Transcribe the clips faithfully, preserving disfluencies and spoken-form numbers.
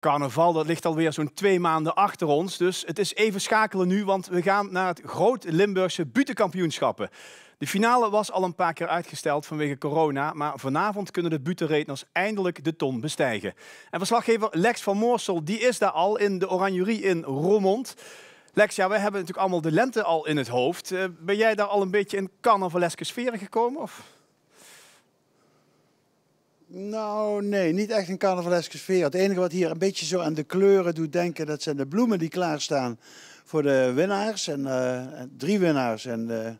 Carnaval, dat ligt alweer zo'n twee maanden achter ons, dus het is even schakelen nu, want we gaan naar het Groot Limburgse Buuttekampioenschappen. De finale was al een paar keer uitgesteld vanwege corona, maar vanavond kunnen de buuttereedners eindelijk de ton bestijgen. En verslaggever Lex van Moorsel, die is daar al in de Oranjerie in Roermond. Lex, ja, we hebben natuurlijk allemaal de lente al in het hoofd. Eh, ben jij daar al een beetje in carnavaleske sferen gekomen, of? Nou, nee, niet echt een carnavaleske sfeer. Het enige wat hier een beetje zo aan de kleuren doet denken, dat zijn de bloemen die klaarstaan voor de winnaars. En, eh, en drie winnaars en, eh,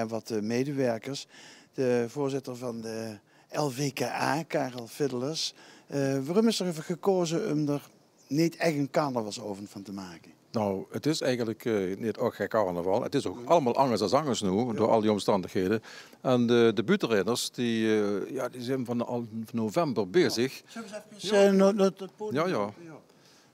en wat eh, medewerkers. De voorzitter van de L V K A, Karel Fiddelers. Eh, waarom is er gekozen om er niet echt een carnavalsaovend van te maken? Nou, het is eigenlijk eh, niet ook geen carnaval. Het is ook allemaal anders dan anders nu, door al die omstandigheden. En de, de buuttereedners, die, eh, ja, die zijn van al november bezig. Zullen we eens even eh, naar, naar het podium? Ja, ja.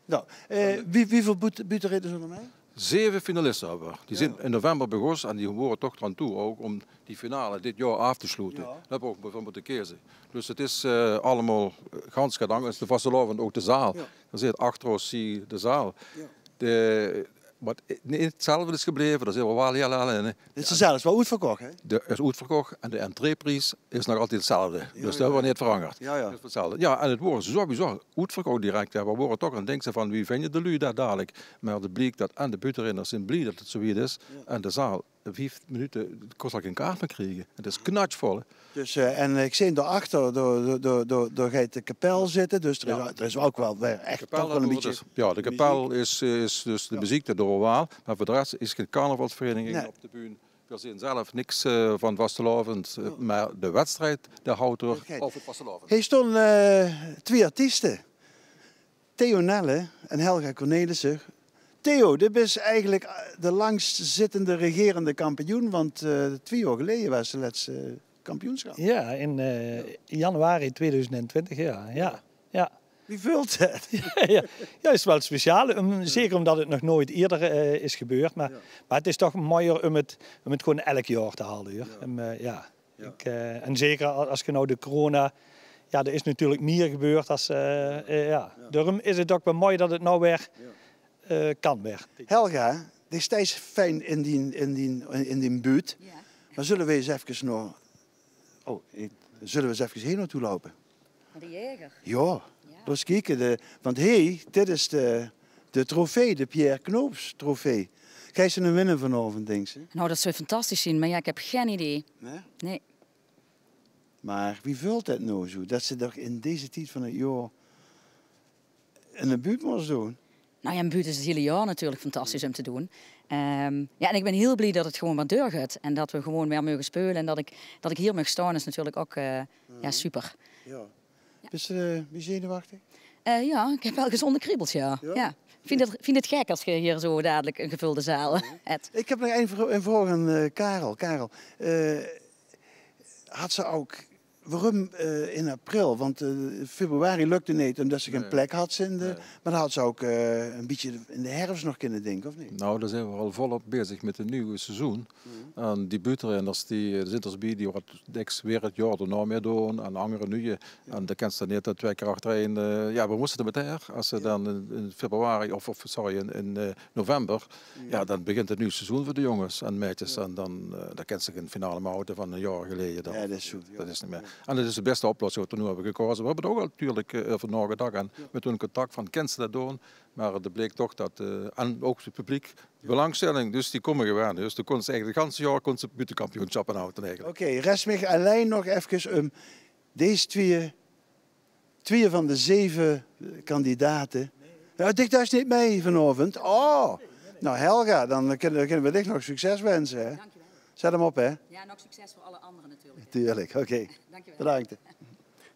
Nou, eh, wie, wieviel buut- buuttereedners zijn er mee? Zeven finalisten hebben we. Die zijn in november begonnen en die horen toch eraan toe ook om die finale dit jaar af te sluiten. Ja. Dat hebben we ook voor moeten kiezen. Dus het is eh, allemaal eh, gans gedaan. Het is de vastelaovend, ook de zaal. Ja. Daar zit achter ons zie de zaal. Ja. De, wat niet hetzelfde is gebleven, dat is wel heel alleen. Dit is zelfs wel uitverkocht, hè? De is uitverkocht en de entreeprijs is nog altijd hetzelfde. Dus dat hebben we niet veranderd. Ja, ja. Dat is hetzelfde. Ja, en het wordt sowieso uitverkocht direct. Ja, we worden toch aan het denken van, wie vinden de lui dat dadelijk? Maar het blijkt dat en de buuttereedners zijn blij dat het zo wied is. En de zaal, vijf minuten, het kost al geen kaart meer krijgen. Het is knatsvol. Dus, eh, en ik zie daarachter, door, door, door, door, door gaat de kapel zitten. Dus er is, er is ook wel weer echt toch wel een beetje... Ja, de kapel is, is dus de muziek door waal. Maar voor de rest is geen carnavalsvereniging Nee. Op de bühne. We zien zelf niks eh, van vastelaovend. Eh, maar de wedstrijd, daar houdt er Oké. Over het vastelaovend. Hier stonden eh, twee artiesten. Theo Nelle en Helga Cornelissen. Theo, dit is eigenlijk eh, de langstzittende regerende kampioen, want eh, twee jaar geleden was de laatste kampioenschap. Ja, in eh, januari tweeduizend twintig, ja. Ja, ja. Wie voelt het? Ja, ja, is wel speciaal. Um, zeker omdat het nog nooit eerder eh, is gebeurd. Maar, maar het is toch mooier om het, om het gewoon elk jaar te halen. Hoor. Um, eh, ja. Ik, eh, en zeker a- als je nou de corona... Ja, er is natuurlijk meer gebeurd als... eh, eh, ja. Daarom is het ook wel mooi dat het nou weer eh, kan weer. Helga, die steeds fijn in die, in die, in die buurt. Ja. Maar zullen we eens even nog... Oh, zullen we eens even hier naartoe lopen? De jager. Ja, los kieken. De, want hé, dit is de, de trofee, de Pierre Knoops trofee. Ga je ze winnen vanavond, denk je? Nou, dat zou fantastisch zijn, maar ja, ik heb geen idee. Nee? Nee. Maar wie voelt het nou zo, dat ze toch in deze tijd van het jaar in de buurt moest doen? Nou ja, in buurt is het hele jaar natuurlijk fantastisch om te doen. Ehm, ja, en ik ben heel blij dat het gewoon weer doorgaat. En dat we gewoon weer mogen spelen. En dat ik, dat ik hier mag staan is natuurlijk ook eh, ja, super. Ja. Bist je eh, wie zenuwachtig? Eh, ja, ik heb wel gezonde kriebels, ja. Ja? Ja. Ik vind het, vind het gek als je hier zo dadelijk een gevulde zaal hebt. Ik heb nog een, vro- een vraag aan eh, Karel. Karel, eh, had ze ook... Waarom eh, in april? Want eh, februari lukte niet omdat ze geen plek had. In de, Maar dan had ze ook eh, een beetje in de herfst nog kunnen denken, of niet? Nou, daar zijn we al volop bezig met een nieuw seizoen. En die buuttereedners, die eh, zitten er bij, die worden deks weer het jaar daarna mee doen. En andere nieuwe. En dan kan ze niet dat twee keer achterein. Eh, ja, we moesten er met haar. Als ze dan in, in februari, of, of sorry, in, in eh, november, ja, dan begint het nieuwe seizoen voor de jongens en meisjes. En dan, eh, dan kan ze geen finale meer houden van een jaar geleden. Dat, Ja, dat is zo, ja. Dat is niet meer. En dat is de beste oplossing wat we nu hebben gekozen. We hebben er ook al natuurlijk eh, over nagedacht. En met hun contact van, kan ze dat doen? Maar het bleek toch dat, eh, en ook het publiek, belangstelling, dus die komen gewoon. Dus de kon ze eigenlijk het ganse jaar kon ze buuttenkampioenschappen houden eigenlijk. Oké, rest mij alleen nog even om deze twee, twee van de zeven kandidaten. Ja, dich does niet mee vanavond. Oh, nou Helga, dan kunnen, kunnen we dich nog succes wensen. Hè? Zet hem op, hè? Ja, en ook succes voor alle anderen natuurlijk. Tuurlijk, oké. Dankjewel. Bedankt.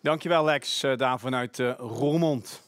Dankjewel Lex, eh, daar vanuit eh, Roermond.